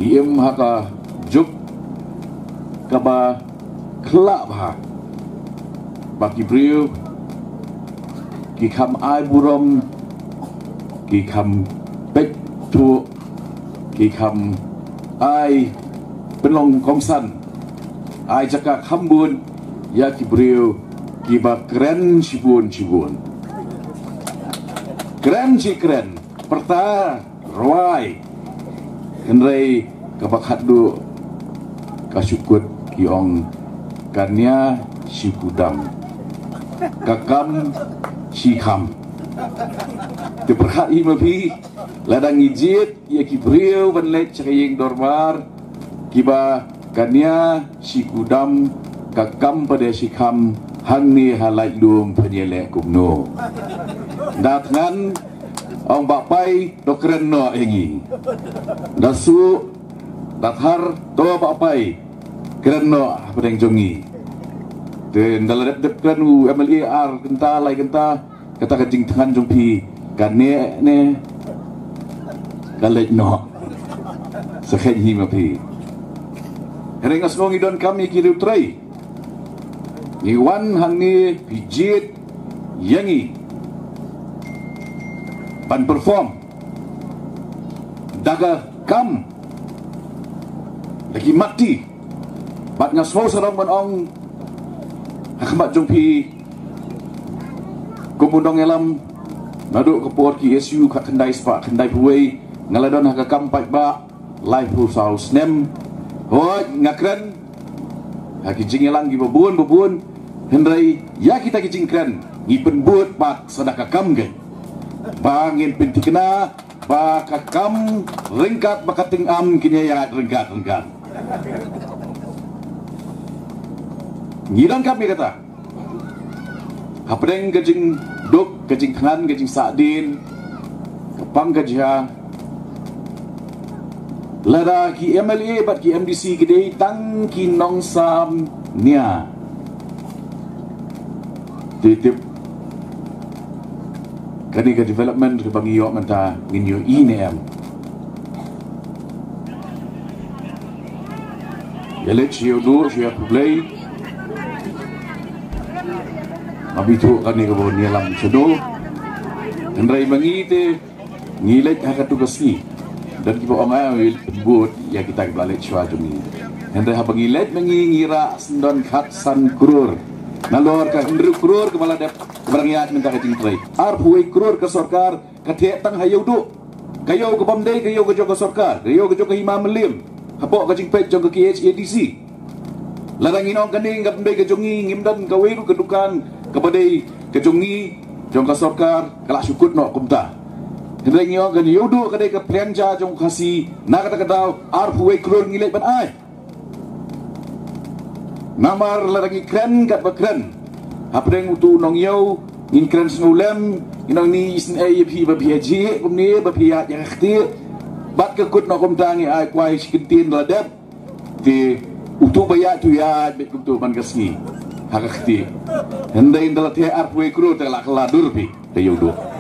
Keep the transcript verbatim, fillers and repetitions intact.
Im ha ka juk kaba khla bha ba ki briew ki kham ai burom, ki kham peit thuh, ki kham ai pynlong kongsan, ai jaka kham bun ïa ki briew kiba kren shibun shibun. Kren shi kren, pyrta rwai. Hynrei kaba khatduh ka shu kut ki ong, ka nia shi kudam, ka kam shi kham. Te pyrkhat hi ma phi, lada ngi jied ïa ki briew ban leit sha ka ïing dorbar kiba ka nia shi kudam, ka kam pat de shi kham, hangne ha Laitlum phin ïaleh kumno? Da thngan ong Bah Pai, to kren noh ïa ngi. Da suk, da thar, to Bah Pai, kren noh hapdeng jong ngi. Te ynda la dep dep kren u M L A ar kynta lai kynta, kata ka jingthngan jong phi ka neh ne ka leit noh. Sa kheiñ hi ma phi. Hynrei nga sngew ngi donkam ïa ki riewtrei. Ngi wan hangne phi jied ïa ngi ban perform da ka kam, da ki mat ti. Bad nga sngew sarong ban ong ha khmat jong phi kum u nongïalam naduh ka por ki S U khatkhyndai spah khyndaiphew wei, nga la don ha ka kam paidbah laiphew saw snem. Hooid, nga kren ha ki jingïalang kiba bun ba bun, hynrei ïa kita ki jingkren ngi pynbud pat sa da ka kam kein, ba ngin pynthikna ba ka kam ryngkat bad ka tyngam kin ïaid ryngkat ryngkat. Ngi donkam ïa kata. Hapdeng ka jingduk, ka jingthngan, ka jingsahdien, ka pang ka jia, lada ki M L A bad ki M D C ki dei tang ki nongsam nia, te tip kane ka development kaba ngi ïoh mynta ngin ïohi ne em? Ïa leit sha ïewduh sha ïakhublei. Ngam ithuh kane kaba ïalam shano. Hynrei ma ngi te ngi leit ha katu ka sngi. Don kiba ong ai ngi pynbud ïa kita kiba leit shuwa jong ngi. Hynrei haba ngi leit ma ngi, ngi rah shen don khatsan klur. Nalor ka hynriew klur kaba la dep, kaba dang ïaid mynta ka jingtrei. Arphew wei klur ka sorkar ka theh tang ha ïewduh. Ka ïew ka bym dei ka ïew ka jong ka sorkar, ka ïew ka jong ka hima mylliem, hapoh ka jingpeit jong ka K H A D C. Lada ngin ong kane ka bym dei ka jong ngi, ngim don kawei ruh ka dukan kaba dei ka jong ngi, jong ka sorkar, ka la shu kut noh kumta. Hynrei ngi ong kane ïewduh ka dei ka pliang ja jong u Khasi, na kata ka daw arphew wei klur ngi leit ban ai. Namar lada ngi kren katba kren hapdeng utu u nongïew, ngin kren sngewlem, ngin ong, ni isynei ïa phi ba phi ïa jied kumne, ba phi ïaid ïa ka ktieh, bad ka kut noh kumta, ngi ai kwai shi kyntien la dep. Te utu ba ïaid tu ïaid beit kumtu man ka sngi ha ka ktieh. Hynrei ynda la theh arphew wei klur te la kylla dur phi, te ïewduh.